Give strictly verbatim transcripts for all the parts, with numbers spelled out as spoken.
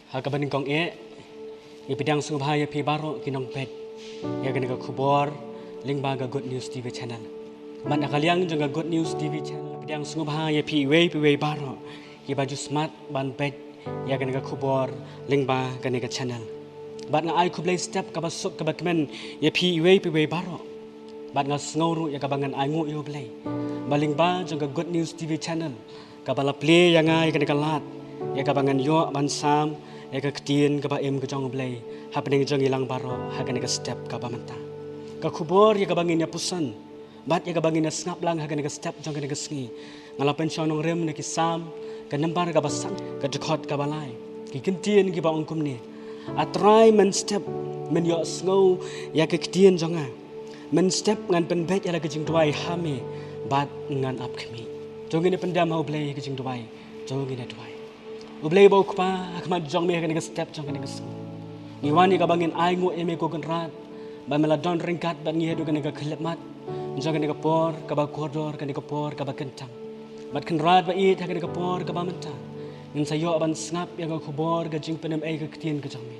Ha kaba nyngkong eh, ngi pdiang sngewbha ïa phi baroh ki nongpeit ïa kane ka khubor lyngba ka Good News T V channel. Bad na ka liang jong ka Good News T V channel, pdiang sngewbha ïa phi iwei pa iwei baroh kiba ju smat ban peit ïa kane ka khubor lyngba kane ka channel. Bad nga ai khublei step kaba suk kaba kmen ïa phi iwei pa iwei baroh. Bad nga sngew ruh ïa kaba ngan ainguh ïa U Blei ba lyngba jong ka Good News T V channel, kaba la plie ïa nga ïa kane ka lad, ïa kaba ngan ïoh ban sam ïa ka ktien kaba im ka jong U Blei hapdeng jong ngi lang baroh ha kane ka step kaba mynta. Ka khubor ïa kaba ngin ïa puson bad ïa kaba ngin ïa sngap lang ha kane ka step jong kane ka sngi, nga la pynshong nongrim na ki Salm, ka nambar kaba san, ka dkhot kaba lai. Ki kyntien kiba ong kumne: A Trai, mynstep men ïohsngew ïa ka ktien jong nga. Mynstep ngan pynbeit ïa la ka jingduwai ha me bad ngan ap khmih. To ngin ïa pyndem ha U Blei ïa ka jingduwai. To ngin ïa duwai. U Blei uba u Kpa, ha khmat jong me ha kane ka step jong kane ka sngi, ngi wan ïa kaba ngin ainguh ïa me ko Kynrad ba me la don ryngkat bad ngi haduh kane ka khyllipmat jong kane ka por kaba kordor, kane ka por kaba kyntang. Bad Kynrad ba ïeit, ha kane ka por kaba mynta ngin sa ïoh ban sngap ïa ka khubor ka jingpynim ei ka ktien ka jong me.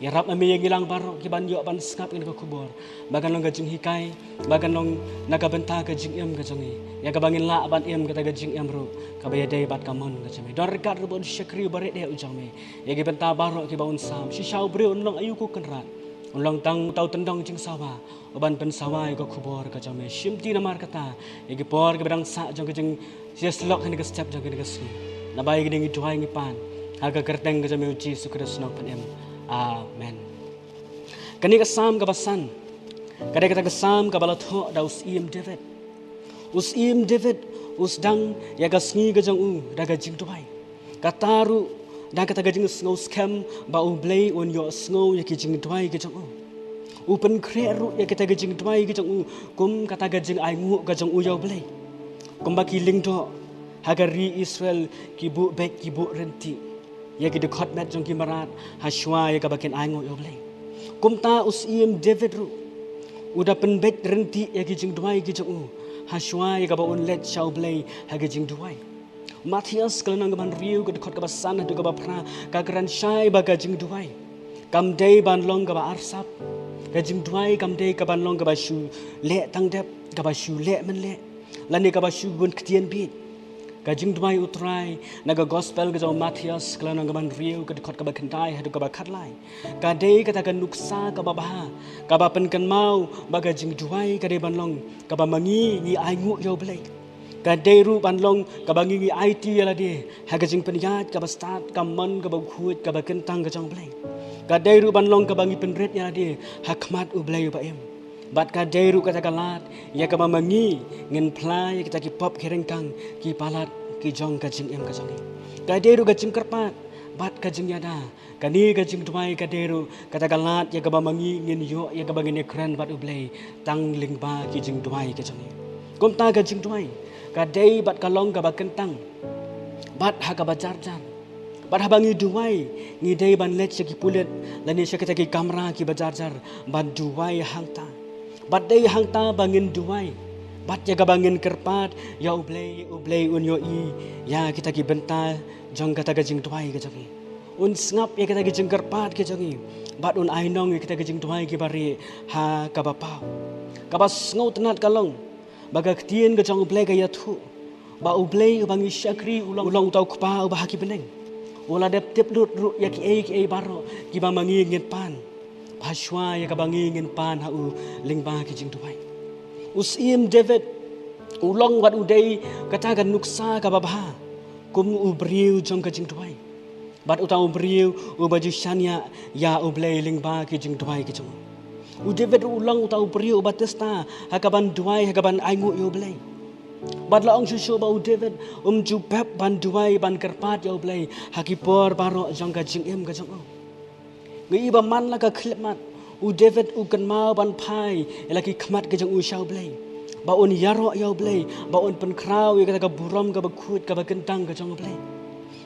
Ïarap ma me ïa ngi lang baroh kiban ïoh ban sngap ïa kane ka khubor ba kan long ka jinghikai, ba kan long na ka bynta ka jingim ka jong ngi, ïa kaba ngin lah ban im kata ka jingim ruh kaba ïadei bad ka mon ka jong me. Don ryngkat ruh bad u shakri uba rit eh u jong me ïa ki bynta baroh kiba un sam. Shisha u briew un long aïu ko Kynrad? Un long tang uta u tyndong jingsawa uban pynsawa ïa ka khubor ka jong me. Shimti namar kata ïa ki por kiba dang sah jong ka jingïasyllok ha kane ka step jong kane ka sngi, naba ïa kine ngi duwai ngi pan ha ka kyrteng ka jong me, U Jisu Khrist, u Nongpynim. Amen. Kane ka Salm kaba san, ka dei kata ka Salm kaba la thoh da u Syiem David. U Syiem David u sdang ïa ka sngi ka jong u da ka jingduwai. Kata ruh da kata ka jingsngew skhem ba U Blei un ïohsngew ïa ki jingduwai ki jong u. U pynkhreh ruh ïa kata ka jingduwai ki jong u kum kata ka jingainguh ka jong u ïa U Blei. Kumba ki lyngdoh ha ka ri Israel ki buh beit, ki buh ryntih ïa ki dkhot met jong ki mrad ha shuwa ïa kaba kin ainguh ïa U Blei, kumta u Syiem David ruh u da pynbeit ryntih ïa ki jingduwai ki jong u ha shuwa ïa kaba un leit sha U Blei ha ki jingduwai. Mathaios ka lynnong kaba hynriew ka dkhot kaba san haduh kaba phra ka kren shai ba ka jingduwai kam dei ban long kaba arsap. Ka jingduwai kam dei kaban long kaba shu leh tang dep, kaba shu leh mynleh, lane kaba shu bun ktien bieit. Ka jingduwai U Trai na ka Gospel ka jong u Mathaios ka lynnong kaba hynriew ka dkhot kaba khyndai haduh kaba khatlai, ka dei kata ka nuksa kaba bha kaba pynkynmaw ba ka jingduwai ka dei ban long kaba ma ngi ngi ainguh ïa U Blei. Ka dei ruh ban long kaba ngi ngi aiti ïa lade ha ka jingpynïaid kaba stad, ka mon kaba khuid, kaba kyntang ka jong U Blei. Ka dei ruh ban long kaba ngi pynrit ïa lade ha khmat U Blei uba im. Bad ka dei ruh kata ka lad ïa kaba ma ngi ngin phla ïa kita ki pop ki ryngkang ki palat ki jong ka jingim ka jong ngi. Ka dei ruh ka jingkyrpad bad ka jingïada. Kane ka jingduwai ka dei ruh kata ka lad ïa kaba ma ngi ngin ïoh ïa kaba ngin ïakren bad U Blei tang lyngba ki jingduwai ki jong ngi. Kumta ka jingduwai ka dei bad ka long kaba kyntang bad ha kaba jar jar. Bad haba ngi duwai ngi dei ban leit sha ki pulit lane sha kita ki kamra kiba jar jar ban duwai hangta. Bad dei hangta ba ngin duwai bad ïa kaba ngin kyrpad ïa U Blei, U Blei un ïohi ïa kita ki bynta jong kata ka jingduwai ka jong ngi. Un sngap ïa kita ki jingkyrpad ki jong ngi bad un ainong ïa kita ki jingduwai kiba rieh ha kaba paw. Kaba sngewtynnat ka long ba ka ktien ka jong U Blei ka ïathuh ba U Blei uba ngi shakri u long, u long uta U Kpa uba ha ki bneng. U la dep tip lut ruh ïa kiei kiei baroh kiba ma ngi ngin pan, ba shuwa ïa kaba ngi ngin pan ha u lyngba ki jingduwai. U Syiem David u long bad u dei kata ka nuksa kaba bha kum u briew jong ka jingduwai. Bad uta u briew uba ju shaniah ïa U Blei lyngba ki jingduwai ki jong u. U David ruh u long uta u briew uba testa ha kaban duwai, ha kaban ainguh ïa U Blei. Bad la ong shuh shuh ba u David um ju pep ban duwai, ban kyrpad ïa U Blei ha ki por baroh jong ka jingim ka jong u. Ngi i ba man la ka khyllipmat u David u kynmaw ban phai ïa la ki khmat ki jong u sha U Blei, ba un ïaroh ïa U Blei, ba un pynkhraw ïa kata ka burom kaba khuid kaba kyntang ka jong U Blei.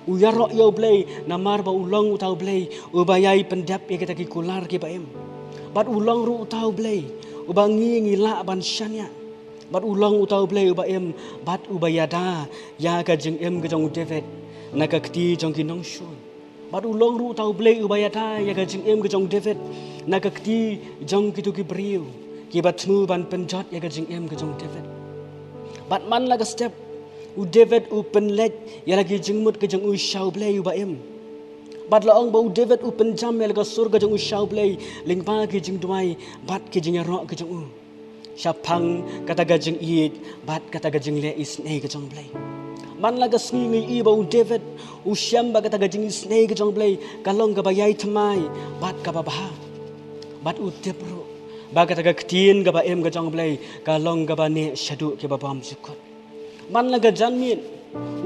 U ïaroh ïa U Blei namar ba u long uta U Blei uba ïai pyndep ïa kita ki kular kiba im. Bad u long ruh uta U Blei uba ngi ngi lah ban shaniah. Bad u long uta U Blei uba im bad uba ïada ïa ka jingim ka jong u David na ka kti jong ki nongshun. Bad u long ruh uta u Blei uba ïada ïa ka jingim ka jong u David na ka kti jong kito ki briew kiba thmu ban pynjot ïa ka jingim ka jong u David. Bad man la ka step, u David u pynleit ïa la ki jingmut ka jong u sha u Blei uba im. Bad la ong ba u David u pynjam ïa la ka sur ka jong u sha u Blei lyngba ki jingduwai bad ki jingïaroh ka jong u shaphang kata ka jingïeit bad kata ka jingleh isynei ka jong u Blei. Man la ka sngi ngi ïohi ba u David u shem ba kata ka jingisynei ka jong u Blei ka long kaba ïai thymmai bad kaba bha. Bad u tip ruh ba kata ka ktien kaba im ka jong u Blei ka long kaba neh shaduh kiba bymjukut. Man la ka janmiet,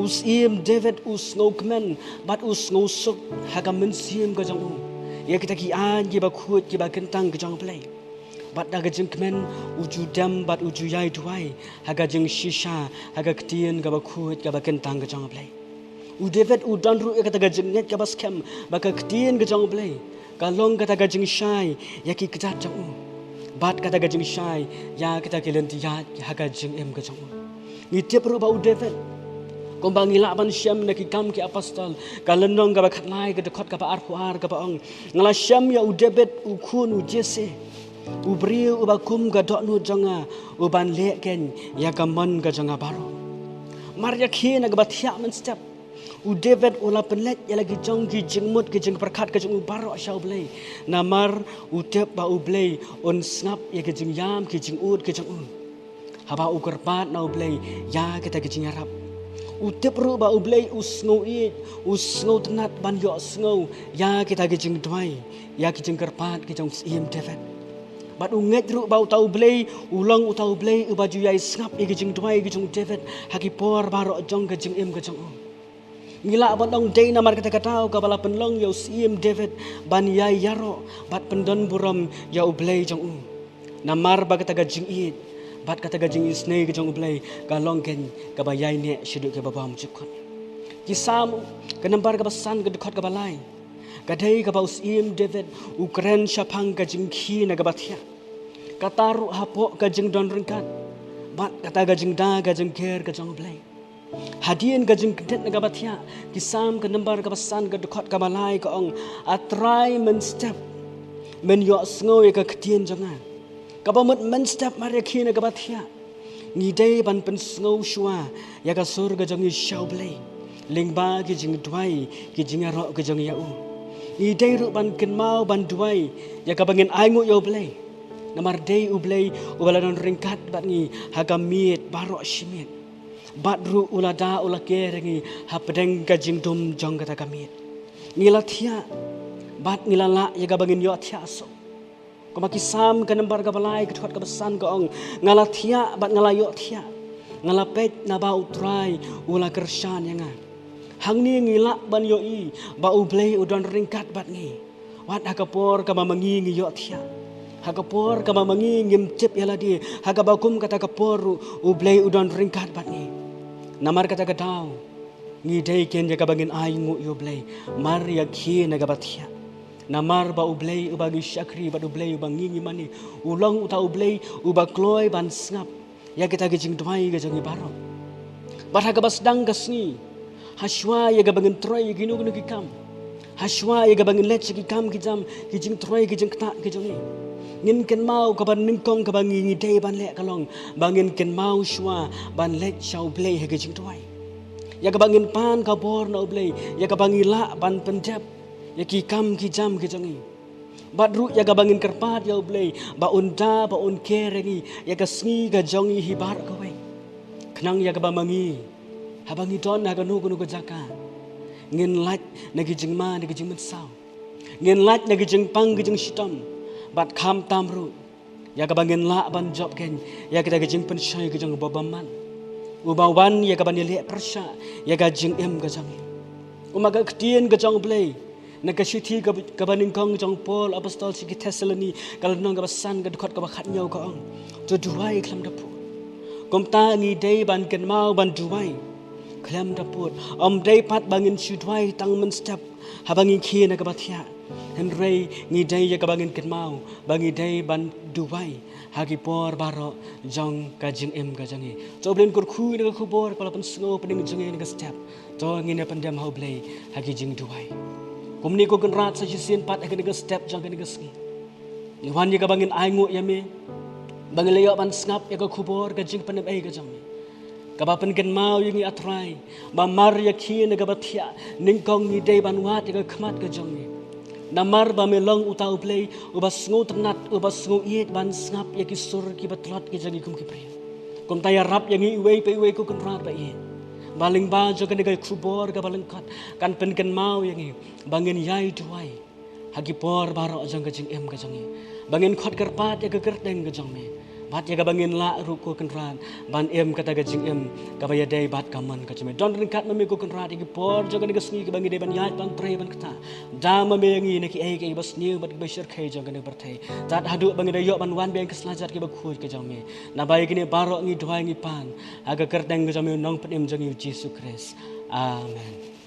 u Syiem David u sngewkmen bad u sngewsuk ha ka mynsiem ka jong u ïa kita ki aiñ kiba khuid kiba kyntang ka jong u Blei. Bad da ka jingkmen u ju dem bad u ju ïai duwai ha ka jingshisha ha ka ktien kaba khuid kaba kyntang ka jong u Blei. U David u don ruh ïa kata ka jingngeit kaba skhem ba ka ktien ka jong u Blei ka long kata ka jingshai ïa ki kjat jong u bad kata ka jingshai ïa kita ki lynti ïaid ha ka jingim ka jong u. Ngi tip ruh ba u David, kumba ngi lah ban shem na Ki Kam ki Apostol ka lynnong kaba khatlai ka dkhot kaba arphew ar kaba ong, nga la shem ïa u David u khun u Jesse, u briew uba kum ka dohnud jong nga, u ban leh keiñ ïa ka mon ka jong nga baroh. Mar ïa khie na kaba thiah mynstep, u David u la pynleit ïa la ki jong ki jingmut ki jingpyrkhat ka jong u baroh sha u Blei. Namar u tip ba u Blei un sngap ïa ki jingïam ki jingud ki jong u haba u kyrpad na u Blei ïa kita ki jingïarap. U tip ruh ba u Blei u sngew ïeit, u sngewtynnat ban ïohsngew ïa kita ki jingduwai, ïa ki jingkyrpad ki jong u Syiem David. Bad u ngeit ruh ba uta u Blei u long uta u Blei uba ju ïai sngap ïa ki jingduwai ki jong u David ha ki por baroh jong ka jingim ka jong u. Ngi lah ban ong dei namar kata ka daw kaba la pynlong ïa u Syiem David ban ïai ïaroh bad pyndonburom ïa u Blei jong u. Namar ba kata ka jingïeit bad kata ka jingisynei ka jong u Blei ka long keiñ kaba ïai neh shaduh kiba bymjukut. Ki Salm ka nambar kaba san ka dkhot kaba lai ka dei kaba u Syiem David u kren shaphang ka jingkhie na kaba thiah, kata ruh hapoh ka jingdon ryngkat bad kata ka jingda ka jingker ka jong u Blei. Hadien ka jingkyndit na kaba thiah, Ki Salm ka nambar kaba san ka dkhot kaba lai ka ong, A Trai, mynstep men ïohsngew ïa ka ktien jong nga. Kaba mut mynstep mar ïa khie na kaba thiah, ngi dei ban pynsngew shuwa ïa ka sur ka jong ngi sha u Blei lyngba ki jingduwai ki jingïaroh ki jong ngi ïa u. Ngi dei ruh ban kynmaw ban duwai ïa kaba ngin ainguh ïa u Blei. Namar dei u Blei uba la don ryngkat bad ngi ha ka miet baroh shi miet. Bad ruh u la da u la ker ïa ngi hapdeng ka jingdum jong kata ka miet. Ngi la thiah bad ngi la lah ïa kaba ngin ïohthiah shuh. Kumba Ki Salm ka nambar kaba lai ka dkhot kaba san ka ong, nga la thiah bad nga la ïohthiah. Nga la peit naba u Trai u la kyrshan ïa nga. Hangne ngi lah ban ïohi ba u Blei u don ryngkat bad ngi. Wat ha ka por kaba ma ngi ngi ïohthiah, ha ka por kaba ma ngi ngim tip ïa lade, ha kaba kum kata ka por ruh u Blei u don ryngkat bad ngi. Namar kata ka daw ngi dei keiñ ïa kaba ngin ainguh ïa u Blei mar ïa khie na kaba thiah. Namar ba u Blei uba ngi shakri bad u Blei uba ngi ngi mane u long uta u Blei uba kloi ban sngap ïa kita ki jingduwai ka jong ngi baroh. Bad ha kaba sdang ka sngi, ha shuwa ïa kaba ngin trei ïa kino kino ki kam, ha shuwa ïa kaba ngin leit sha ki kam ki jam, ki jingtrei ki jingktah ki jong ngi, ngin kynmaw kaba nyngkong kaba ngi ngi dei ban leh ka long ba ngin kynmaw shuwa ban leit sha u Blei ha ki jingduwai. Ïa kaba ngin pan ka bor na u Blei, ïa kaba ngi lah ban pyndep ïa ki kam ki jam ki jong ngi. Bad ruh ïa kaba ngin kyrpad ïa u Blei ba un da ba un ker ïa ngi ïa ka sngi ka jong ngi hi baroh kawei. Khnang ïa kaba ma ngi, haba ngi don ha kano kano ka jaka, ngin lait na ki jingma na ki jingmynsaw, ngin lait na ki jingpang ki jingshitom, bad khamtam ruh ïa kaba ngin lah ban jop keiñ ïa kita ki jingpynshoi ki jong uba bymman, uba wan ïa kaban ïaleh pyrshah ïa ka jingim ka jong ngi. Kumba ka ktien ka jong u Blei na ka shithi kaba, kaba nyngkong jong u Paul apostol sha ki Thessaloni, ka lynnong kaba san ka dkhot kaba khathynñiew ka ong, to duwai khlem da pud. Kumta ngi dei ban kynmaw ban duwai khlem da pud. Ym dei pat ba ngin shu duwai tang mynstep haba ngi khie na kaba thiah, hynrei ngi dei ïa kaba ngin kynmaw ba ngi dei ban duwai ha ki por baroh jong ka jingim ka jong ngi. To u Blei un kyrkhu ïa ka khubor kaba la pynsngew hapdeng jong ngi na ka step. To ngin ïa pyndem ha u Blei ha ki jingduwai. Kumne ko Kynrad, sa shisien pat ha kane ka step jong kane ka sngi, ngi wan ïa kaba ngin ainguh ïa me, ba ngin la ïoh ban sngap ïa ka khubor ka jingpynim ei ka jong me, kaba pynkynmaw ïa ngi, A Trai, ba mar ïa khie na kaba thiah nyngkong ngi dei ban wad ïa ka khmat ka jong me. Namar ba me long uta U Blei uba sngewtynnat, uba sngewïeit ban sngap ïa ki sur kiba tlot ki jong ngi kum ki briew. Kumta ïarap ïa ngi iwei pa iwei ko Kynrad ba ïeit, ba lyngba jong kane ka khubor kaba lyngkot kan pynkynmaw ïa ngi ba ngin ïai duwai ha ki por baroh jong ka jingim ka jong ngi, ba ngin khot kyrpad ïa ka kyrteng ka jong me, bad ïa kaba ngin lah ruh ko Kynrad ban im kata ka jingim kaba ïadei bad ka mon ka jong me. Don ryngkat ma me ko Kynrad ïa ki por jong kane ka sngi kiba ngi dei ban ïaid, ban trei, ban ktah. Da ma me ïa ngi na kiei kiei kiba sniew bad kiba shyrkhei jong kane ka pyrthei, tad haduh ba ngi dei ïoh ban wan biang ha ki slajat kiba khuid ka jong me. Naba ïa kine baroh ngi duwai ngi pan ha ka kyrteng ka jong me, U Nongpynim jong ngi U Jisu Khrist. Amen.